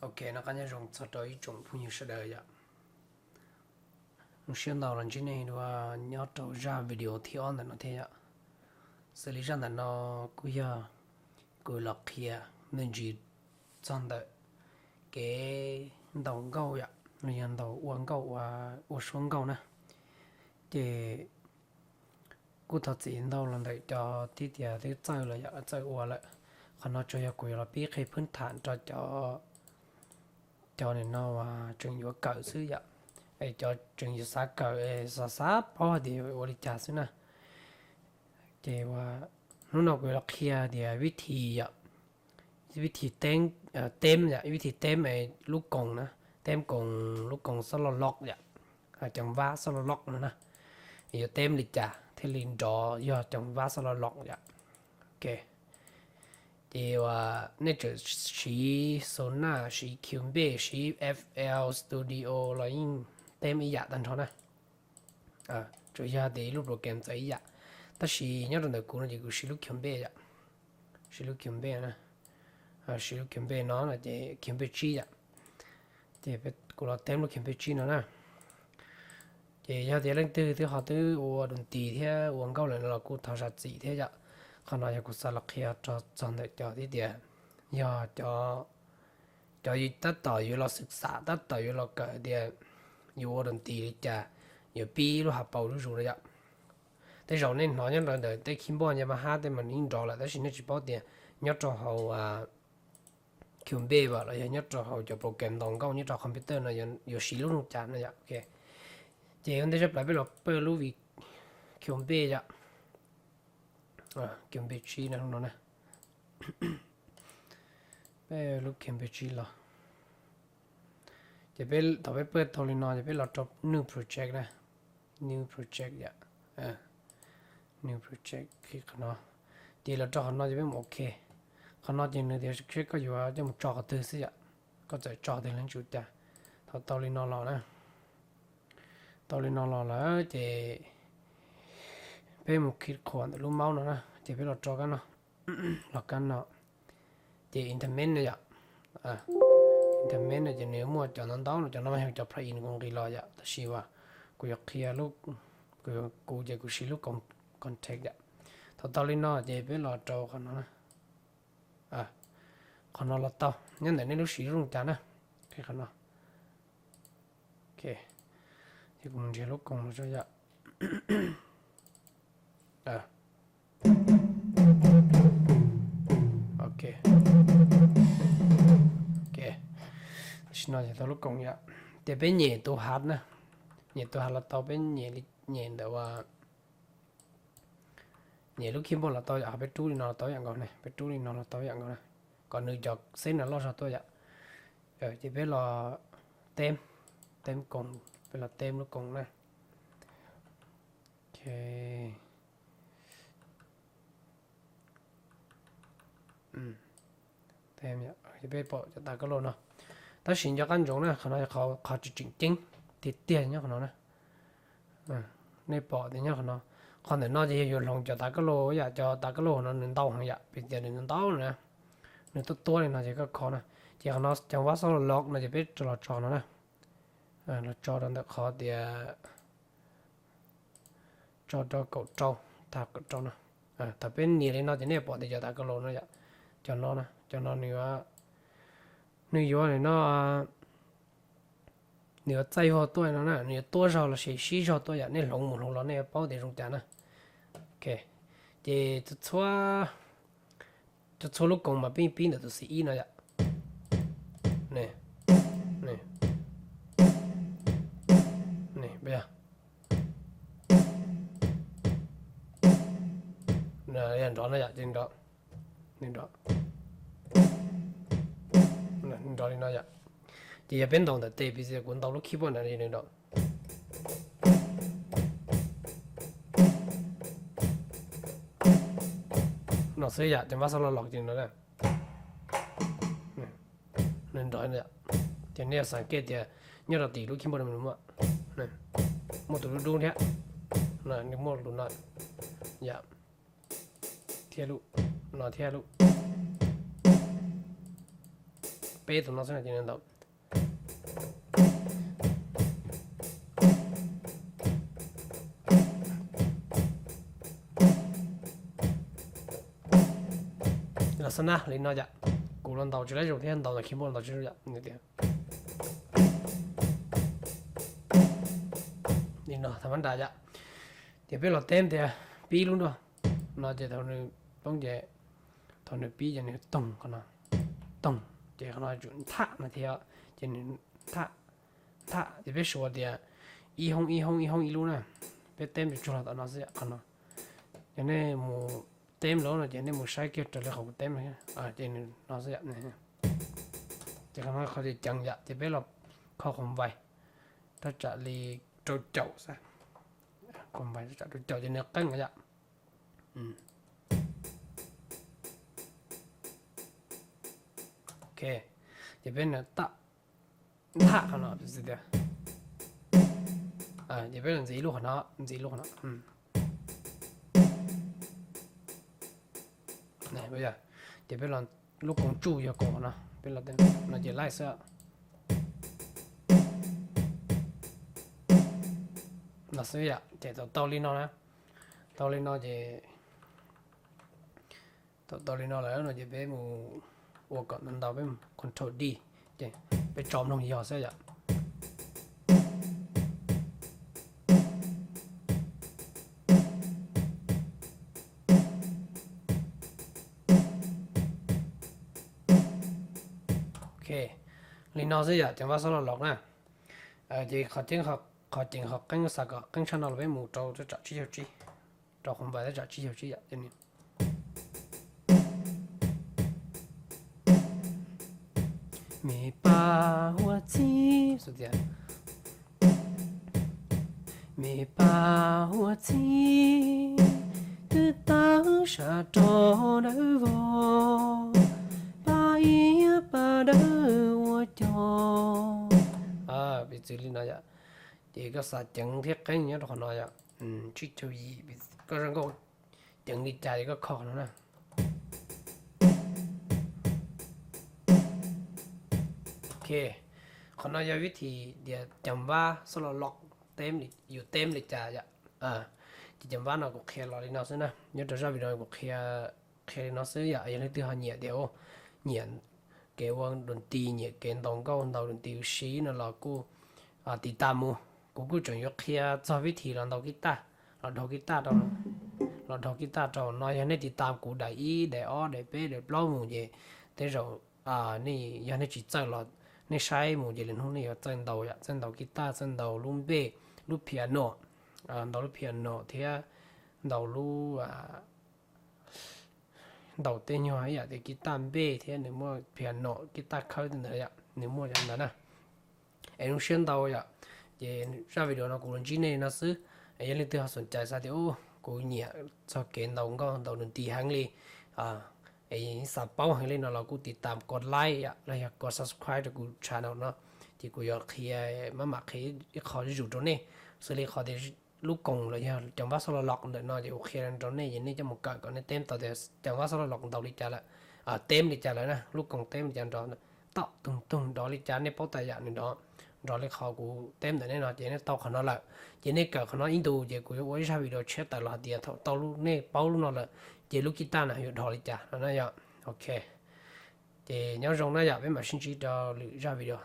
Ok, noj qab nyob zoo txog rau ib tsoom phooj ywg sawv daws yom. Zoo siab ntau los ntsib nej dua nyob rau zaj video thib ob ntawm no thiab yom. Xws li zaj ntawm no kuj yog kuv los qhia me ntsis txog ntawm kev ntaus nkauj yom, los yog ntaus ua nkauj, ua suab nkauj na. Ces kuj thov txim ntau los ntawm cov tib tias twb txawj los yog txawj ua lawm. Qhov no tsuas yog kuv yuav los pib qhia phwb tham rau cov, cov nim no uas tseem yuav kawm xwb yom, es cov tseem yuav xav kawm es xav xav paub hais tias yuav ua li cas xwb na. Ces ua, hnub no kuv yuav los qhia tias vib thi yom, vib thi teb, teb yom, vib thi teb lub koos na, teb koos, lub koos xob loj loj yom, ceev vab xob loj loj no na, yuav teb li cas thiaj li nrov yog ceev vab xob loj loj yom. Ok, ces uas nej tseem siv Sonar, siv Cubase, siv FL Studio los yeej teb ib yam tag nrho na. Tsuas yog tias ib lub program txawv ib yam, tab sis nyob rau ntawm kuv no ces kuv siv lub Cubase yom, siv lub Cubase na, siv lub Cubase no no ces Cubase tsib yom. Ces kuv los teb lub Cubase tsib no na. Ces yog tias leej twg twb ho twb ua dum tis thiab ua nkauj lawm no los kuj thov zam txim thiab yom. Qhov no yog kuv xav los qhia rau txog ntawm cov tib tias yog cov, cov tab tom yuav los xwm xam, tab tom yuav los kawm tias yuav ua dum tis li cas, yuav pib lub hav paus zuj zus na yom. Tej zaum nej hnov nyob ntawm tej keyboard Yamaha tej mas nws yeej nrov lawm tab sis nej tsis paub tias nyob rau hauv Cubase los yog nyob rau hauv cov program ntaus nkauj nyob rau computer no yuav siv lub zoo cas no yom. Ok, ces ua ntej tshaj plaws peb los pawj lub Cubase yom. Cubase tsib no na, peb lub Cubase tsib los. Ces peb thaum peb pawj tau li no ces peb los rau new project na, new project yom, new project qhib qhov no. Ces los rau qhov no ces peb mus ok. Qhov no ces nws tias seb koj yuav coj mus tso qhov twg xwb yom, koj txawm tso qhov twg los tsis ua cas. Thaum tau li no los na, tau li no los lawm ces peb mus khij qhuas ntawm lub mouse no na, ces peb los rau kab no, los kab no. Ces interface no yom, interface no ces nws muaj cov ntau ntau no, cov no mas yog cov plugin kuv nqis los yom, tab sis uas kuv yuav qhia lub, kuv ces kuv siv lub koos Kontakt yom. Thaum tau li no ces peb los rau qhov no na. Qhov no los tau, nyob ntawm nej lub siv lub zoo cas na. Qhov no, ces kuv mus nrhiav lub koos los tso yom. Ok, ok, tam sim no ces tau lub koos yom. Ces peb nyem tus hav na, nyem tus hav los tau, peb nyem li, nyem ntawm uas nyem lub keyboard los tau yom, ho peb rub li no los tau yom nkaus ne, peb rub li no los tau yom nkaus na, kom nws cov xeb no loj zog tuaj yom. Ces peb los teb, teb koos, peb los teb lub koos na. Ok, peb pom cov tas kab lauj no, tab sis nco qab ntsoov na, qhov no yog qhov tsis tseem ceeb tiag tiag nyob qhov no na. Nej pom tias nyob qhov no, qhov ntawm no ces yog yuav hloov cov tas kab lauj yom, cov tas kab lauj no nws ntau heev yom, piv tias nws ntau ntau na, nws tuab tuab li no ces koj kho na, ces qhov no ceev vab xob los los no ces peb los tso no na, los tso rau ntawm qhov tias tso rau kaum rau, tas kaum rau no. Thaum peb nias li no ces nej pom tias cov tas kab lauj no yom, cov no na, cov no nws, nws yuav li no, nws yuav txaij vog tuaj no na, nws yuav tuab zog los sis sib zog tuaj yom, nej hloov mus hloov los nej yuav paub tias zoo cas na. Ok, ces txhua, txhua lub koos mas peb pib ntawm tus xim ib no yom. Nrov no yom, nrov, nrov li no yom. Ces yog peb ntaus ntawm tes, piv txwv kuv ntaus lub keyboard ntawd nws nrov no xwb yom, ces vab xob los los ces no, nws nrov no yom. Ces nej yuav xav kej tias nyob rau tim lub keyboard no muaj, muaj tus dub dub thiab, nws muaj lus no yom, thiab lub no thiab lub peb tus no xwb no ces nws ntaus. Los xab nab li no yom, kuv los ntaus tsis laib zoo thiab, ntaus ntawm keyboard ntaus tsis zoo yom, tias li no tha mab nra yom. Ces peb los teb tias pib lub nrog no ces thaum nws poob ces, thaum nws pib ces nws toog qhov no, toog, ces qhov no tsum ntham no thiab, ces nws ntham, ntham ces peb suav tias ib hoob ib hoob ib hoob ib lub na, peb teb tsuag tsuag los tom no xwb yom, qhov no. Yog nej mus teb lawm no ces nej mus saib kiag raws li qhov kuv teb no, ces nws no xwb yom. Ces qhov no qhov tias ceev yom, ces peb los kho qhov npais rau tsam li rau caum xwb, qhov npais rau tsam rau caum ces nws qeeb no yom. Ok, ces peb ntham qhov no, ces peb los ntxiv lub qhov no, ntxiv lub qhov no. Ces peb los, lub koom tsuj yog koom qhov no, peb los no ces laij xwb. No xwb yom, ces tau tau li no na, tau li no ces tau tau li no lawm no ces peb mus ua kom ntau ntau, peb mus control D, ces peb tso mloog yog xwb yom. Ok, li no xwb yom, ceev fab xob los los na. Ces qhov ceev, qhov ceev qhov qeeb, xav kom qeeb tshaj no los peb mus rau tsam tsib caug tsib, rau qhov npais tsam tsib caug tsib yom. Me pab huab txib, me pab huab txib, twb tawg sab rov dawb vog, pab ib pab dawb ua cog. Piv txwv li no yom, ces koj xav ceev thiab qeeb nyob rau qhov no yom, tsib caug yim, koj zoo nkauj ceev li cas ces koj kho qhov no na. Ok, qhov no yog vib thim tias ceev fab xob los los, yus teb li cas yom. Ces ceev fab no kuv qhia los li no xwb na, nyob rau zaj video kuv qhia, qhia li no xwb yom. Yog leej twg ho nyiam tias nyiam kev ua doo tis, nyiam kev ntaus nkauj ntaus doo tis ua si no los kuj tiv tam mus. Kuv kuj tseem yuav qhia txog vib thim los ntaus kib taj, los dhau kib taj rau, los dhau kib taj rau no. Yog nej tiv tam kuv daim ib, daim ob, daim peb, daim plaub mus ces tej zaum nej, yog nej tsis txawj los nej saib mus ces lwm hnub nej yuav txawj ntaus yom, txawj ntaus kib taj, txawj ntaus lub npej, lub piano, ntaus lub piano thiab ntaus lub, ntaus tej nyuag ib yam tias kib taj npej thiab nws muaj piano, kib taj khawb tej ntawd yom, nws muaj cov ntawd na. Es zoo siab ntau yom. Ces zaj video no kuv los ntsib nej no xwb. Es yog leej twg ho xoom cai xav tias kuv nyiam txog kev ntaus nkauj ntaus doo tis heev li, es xav paub heev li no los kuj tiv tam kov like yom, los yog kov subscribe rau kuv channel no, ces kuv yuav qhia, maj mam qhia ib qho zuj zus rau nej, xws li qhov tias lub koos los yog ceev fab xob los los ntawm no ces kuv qhia rau nej ces nej coj mus kawm kom nej teb tau tias ceev fab xob los los ntaus li cas lawm, teb li cas lawm na, lub koos teb li cas nrov, tom tug tug nrov li cas nej paub tas yam nws nrov, nrov li qhov kuv teb ntawm nej no ces nej tau qhov no lawm. Ces nej kawm qhov no ib ntus ces kuv yuav ua ib zaj video tshiab tawm los hais tias thaum tau lub, nej paub lub no lawm ces lub kib taj na yuav dhos li cas no na yom. Ok, ces nyob zoo na yom, peb mam sib ntsib rau lwm zaj video.